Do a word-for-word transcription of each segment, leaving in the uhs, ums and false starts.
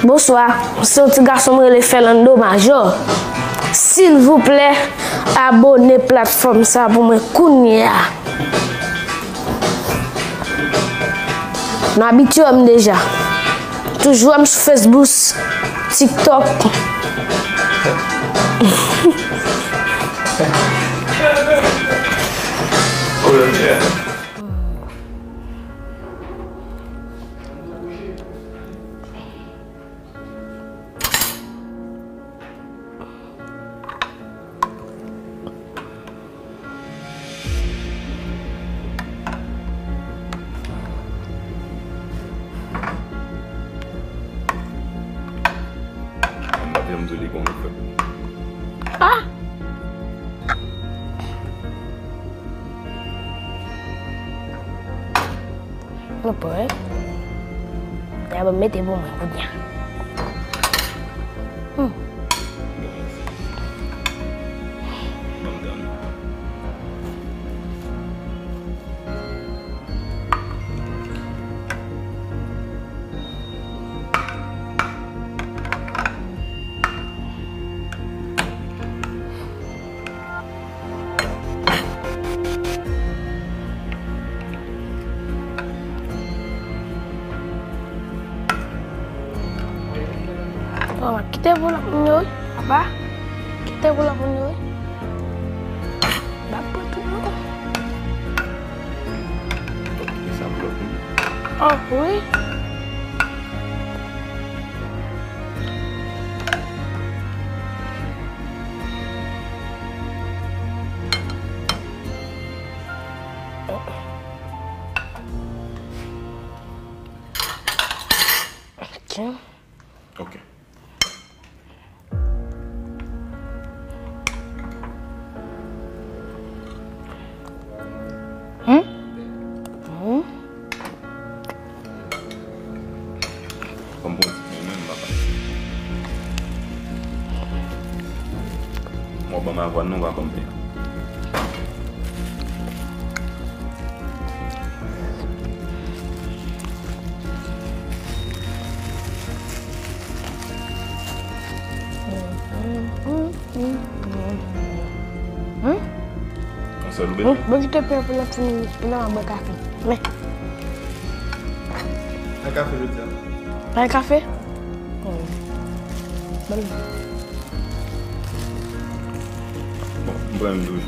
Bonswa, se yon ti gason m rele Fernando Major. Silvouplè, abone platfòm sa pou mwen kounye a. Nou abitye wè m deja. Toujou wè m sou Facebook, TikTok. M pa janm di w li gon efè. Ah! Nou prè? Ya ban m mete pou mwen kounye a. Hmm. Oh, kite pou lòt moun yo, wi. Apa, kite pou lòt moun yo, wi. M ap pran tout non. E sa pou lòt moun? Oh, wi. Tiens. Ok. Hmm? Hmm? Ban m pran ti pen menm, papa. Mwen ban m avwàn non, pa ban m pen. Hmm? Yon sèl ou bezwen? Bon, bon, kite pen pou lòt fini, epi la m ap bwè kafe. Men. Pa kafe jodi a. Pa kafe? Oh. Bon. Bon, m pran yon dous.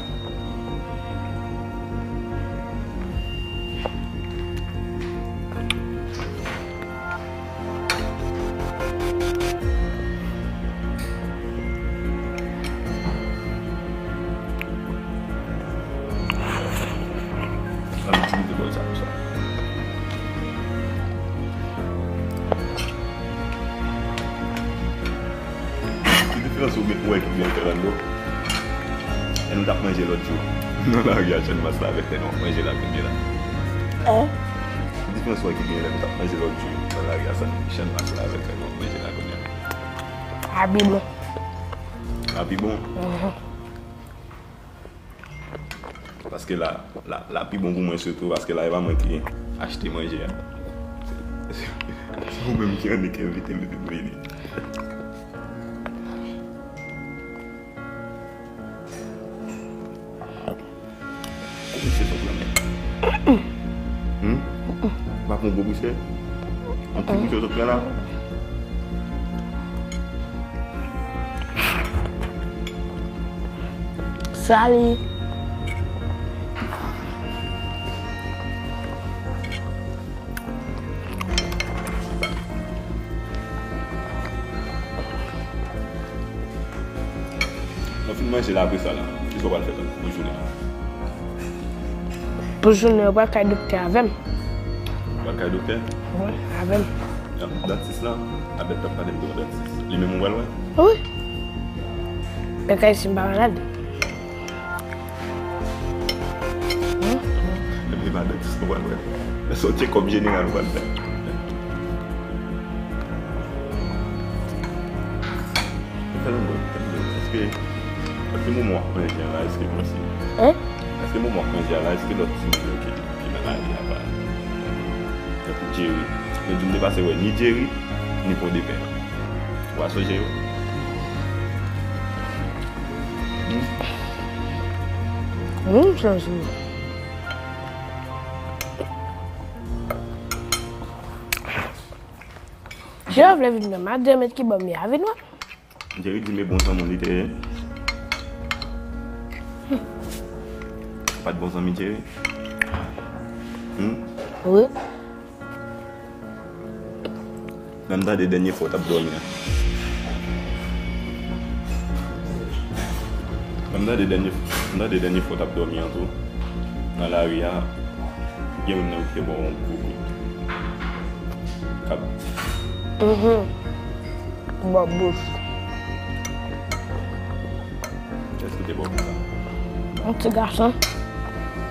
Sa m itilize bòl sa konsa. Ki diferans ou gen, ou wè ki byen fè Lando? E nou t ap manje lòt jou nan lari a, Channmas la avèk tè nou ap manje la kounye la. Hein? Ki diferans ou wè ki gen lè nou t ap manje lòt jou nan lari a, Channmas la avèk tè nou ap manje la kounye a? A pi bon. A pi bon? Mhm. Paske la, la, la pi bon pou mwen sitou, paske la e pa mwen ki achte manje a. Se ou menm ki annik envite m epi m vini. Kou bouche sot la menm. Hmm? Ou pa pran gwo bouche? Yon ti bouche sot pran la? Sali. Nou fin manje la, apre sa la, kisa w pral fè pou jounen an? Pou jounen an, pral kay doktè avè m. Pral kay doktè? Wi, avè m. Dantis lan, Abèt t ap pale m de yon dantis. Li menm ou pral wè? Wi. Pèk Ayisyen pa malad. Epi pa dantis nou pral wè. Se yon tchekòp jeneral nou pral fè. Fè nan mwen, fè nan mwen. Èske, èske moman w ap manje a la, èske kòmsi? Hein? Èske moman w ap manje a la, èske lòt timoun yo ki, ki nan lari a pa? Tankou Jerry. Men di m te pase wè ni Jerry, ni Pondepè. Pasajè yo. Hmm? Hmm, sa se. Jerry vle vin nan madanm ki ban m ya vin wè. Jerry di me bon zanmi li te ye. Ou pa t bon zanmi Jerry? Hmm? Wi. Lè m tande dènye fwa w t ap dòmi an. Lè m tande dènye, m tande dènye fwa w t ap dòmi an tou. Nan lari a, gen youn nan yo ki te ba w yon gwo kout kab. Mhm. Bò bouch. Kiyès ki te ba w sa? Yon ti gason.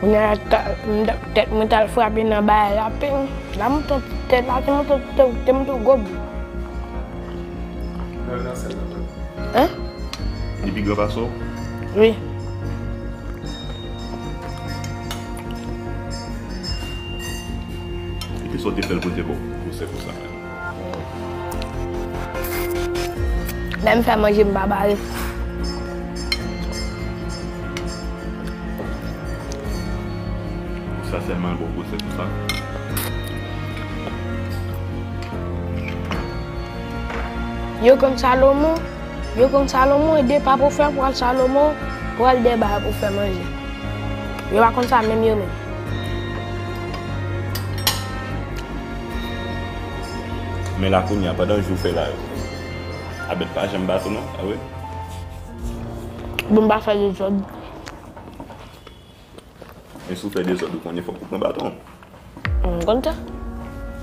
Kounye a, ta- m t- tèt mwen t al frape nan bagay la, peng. La monte tèt la, te monte, te, te monte gwo bout. Hein? Li pi gran pase w? Wi. Epi sa w te fè l pou l te ba w gwosè konsa menm? Lè m fè manje, m pa bare. Sa sèlman l ba w gwosè konsa? Yo konn Salomon, yo konn Salomon, e depa pou fè pral Salomon, pral deba pou fè manje. Yo pa konn sa menm yo menm. Men la kounye a, pandan jou fè la yo, a bèt pa janm bat ou non, a wi. Bon, m pa fè dezòd. Men si w fè dezòd, ou konnen fòk ou pran baton. M konn sa.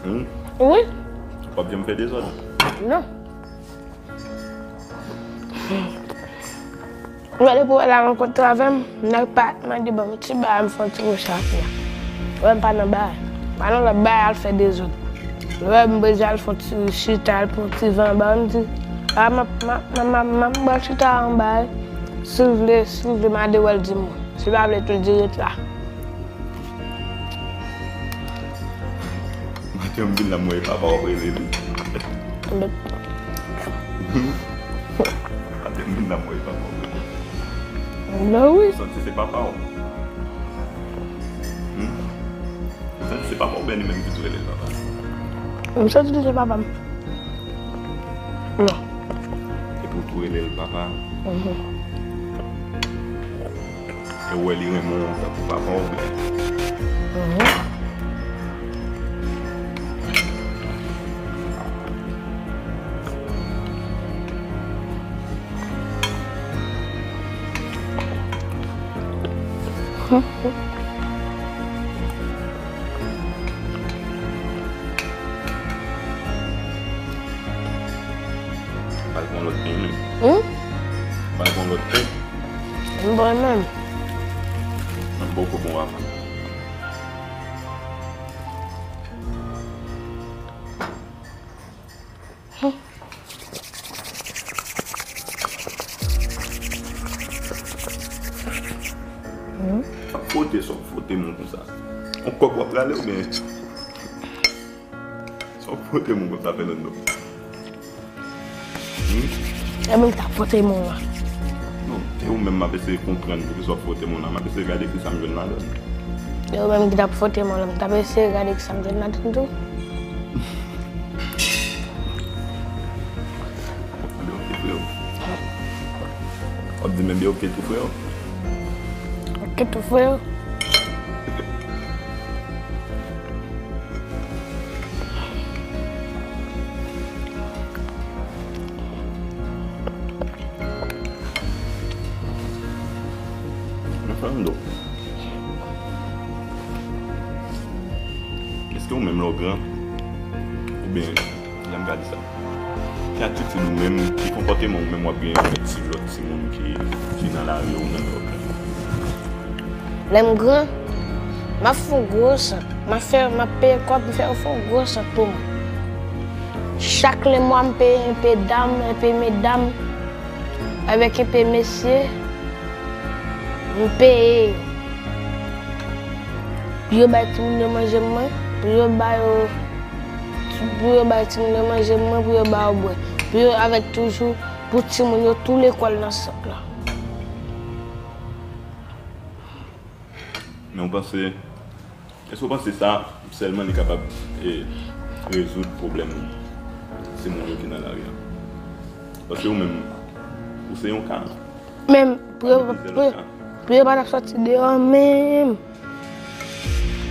Hmm? Wi. W ap janm fè dezòd? Non. Gade pou wè la rankontre avè m, nèg pa mande ban m ti bagay, m fè yon ti recha apre. Wè m pa nan bagay. Pa nan lòt bagay al fè dezòd. Lè m bezwen al fè yon ti chita, al pran ti van anba, m di, a, m ap, m ap, m ap, m ap, m ap pran chita anba, si l vle, si l vle, m a de wè l di m wi. Si l pa vle tou, l di ret la. Maten m vin la, m wè e papa w ap rele li. Maten m vin la, m wè e papa w ap rele li. Mwen wi. Ou santi se papa w? Hmm? Ou santi se papa w oubyen li menm ki tou rele l papa? M santi se papa m. Non. Epi w tou rele l papa? Mhm. E w wè li renmen w tankou papa w byen. Mhm. Pral pran lòt pen, wi. Hmm? Pral pran lòt pen. M pa menm. Mwen poko bon avan. Sa w fwote, sa w fwote moun konsa. On kòb w ap rale oubyen? Sa w fwote moun konsa, Fernando? Hmm? E mwen ki t ap fwote moun lan. Non, e ou menm m ap eseye konprann poukisa w ap fwote moun lan. M ap eseye gade kisa m jwenn ladan l. E ou menm ki t ap fwote moun lan, m t ap eseye gade kisa m jwenn ladan l tou. Byen oke, freo. W ap di men byen oke tou, freo. Oke tou, freo. Mwen fè m do. Èske ou menm lè w gran? Oubyen, jan m ka di sa? Ki atitid ou menm, ki konpòteman ou menm w ap genyen avèk ti lòt timoun ki, ki nan lari ou menm lè w gran? Lè m gran, m ap fè yon gwo sant. M ap fè, m ap peye kòb, m fè yo fè yon gwo sant pou mwen. Chak lemwa, m peye enpe dam, enpe medam, avèk enpe mesye, m peye yo. Pou yo bay timoun yo manje mwen, pou yo ba yo, pou yo bay timoun yo manje mwen, pou yo ba yo bwè. Yo avèk toujou pou timoun yo tou lekòl nan sant lan. Men w panse, èske w panse sa sèlman li kapab, e, rezoud pwoblèm timoun yo ki nan lari a? Paske ou menm, ou se yon ka. Menm, pou yo, pou yo, pou yo pa t ap sòti deyò menm.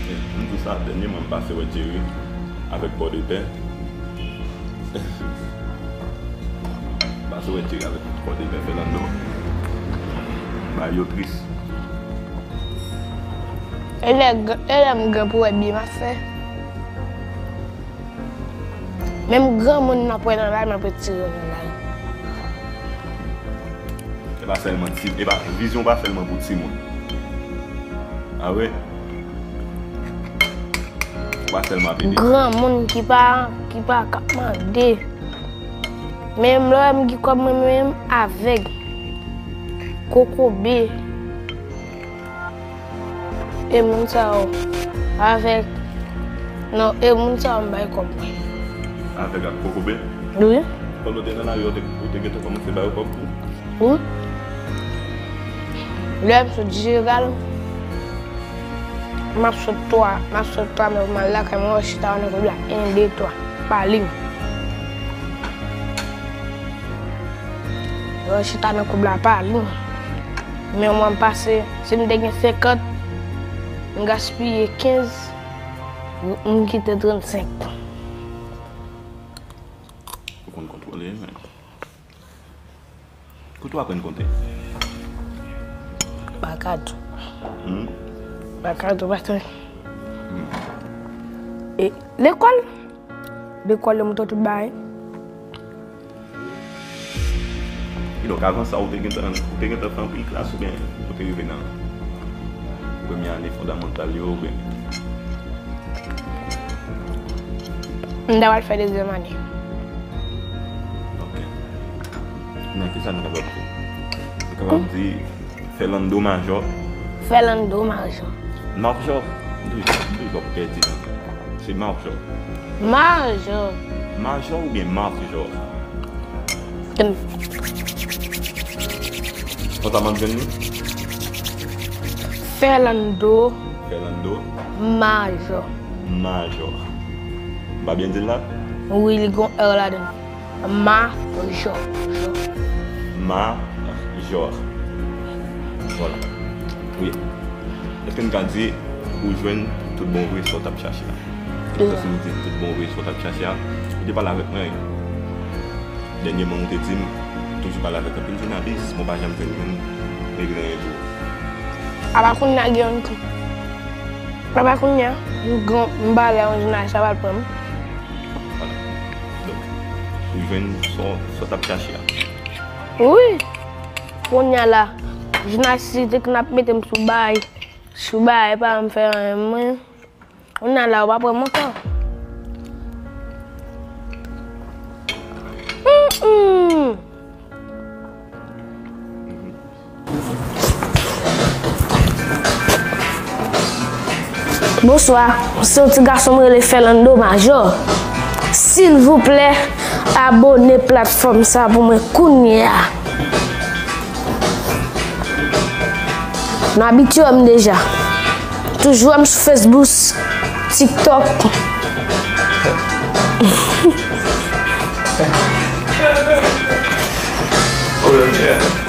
M di w sa, dènyèman m pase wè Jerry avèk pòdepè. M pase wè Jerry avèk pòdepè Fernando. Bagay yo tris. E lè, e lè m gen pou wè byen m ap fè. Menm granmoun m ap wè nan lari, m ap retire yo nan lari. E pa sèlman ti, e pa, vizyon pa sèlman pou timoun. A vre? Ou pa sèlman ap ede. Granmoun ki pa, ki pa ka mande. Menm lè m gen kòb mwen menm avèg. Kokobe. E moun sa yo avèk, non, e moun sa yo m bay kòb mwen. Avèg ak kokobe? Wi. Pandan w te nan lari, ou te, ou te gentan kòmanse ba yo kòb tou? Wi. Lè m sot jeneral, m ap sot twa, m ap sot twa mè pou m al lakay mwen, chita nan kob la, en, de, twa, pa liy. Yo chita nan kob la pa liy. Men mwen m pase, si m te gen senkant, m gaspiye kenz, m, m kite trannsenk. Ou konn kontwole, men. Kote w aprann konte? Bakadou. Hmm? Bakadou, pastè. Hmm. E lekòl? Lekòl, yo montre w tout bagay. Kidonk, avan sa, ou te gentan, ou te gentan fè anpil klas oubyen ou te rive nan premye ane fondamantal yo oubyen? M ta pral fè dezyèm ane. Ok. Men kisa nou kapab di? Nou kapab di Fernando Majò. Fernando Majò. Majò. M toujou, m toujou pèdi nan. Se Majò. Majò. Majò oubyen Majò? Konsa m ap jwenn li? Fernando. Fernando. Majò. Majò. M pa byen di l la? Wi, li gon R ladan l. Majò. Majò. Vwala. Wi. Èske n ka di ou jwenn tout bon vre sa w t ap chache a? Wi. Èske si w di tout bon vre sa w t ap chache a, ou te pale avèk mwen, dènyèman ou te di m, ou toujou pale avèk anpil jounalis, men w pa janm jwenn youn regle anyen pou ou. Apa kounye a gen youn tou. Apa kounye a, m gran, m pale a yon jounalis, sa pral pran m. Vwala. Donk, ou jwenn sa w, sa w t ap chache a. Wi. Kounye a la, jounalis te konn ap mete m sou bagay, sou bagay, pa m fè anyen, mwen. Kounye a la, ou pa pran m ankò. Mm, mm. Bonswa, se yon ti gason m rele Fernando Majò. Silvouplè, abone platfòm sa pou mwen kounye a. Nou abitye wè m deja. Toujou wè m sou Facebook, TikTok. Oh, yeah.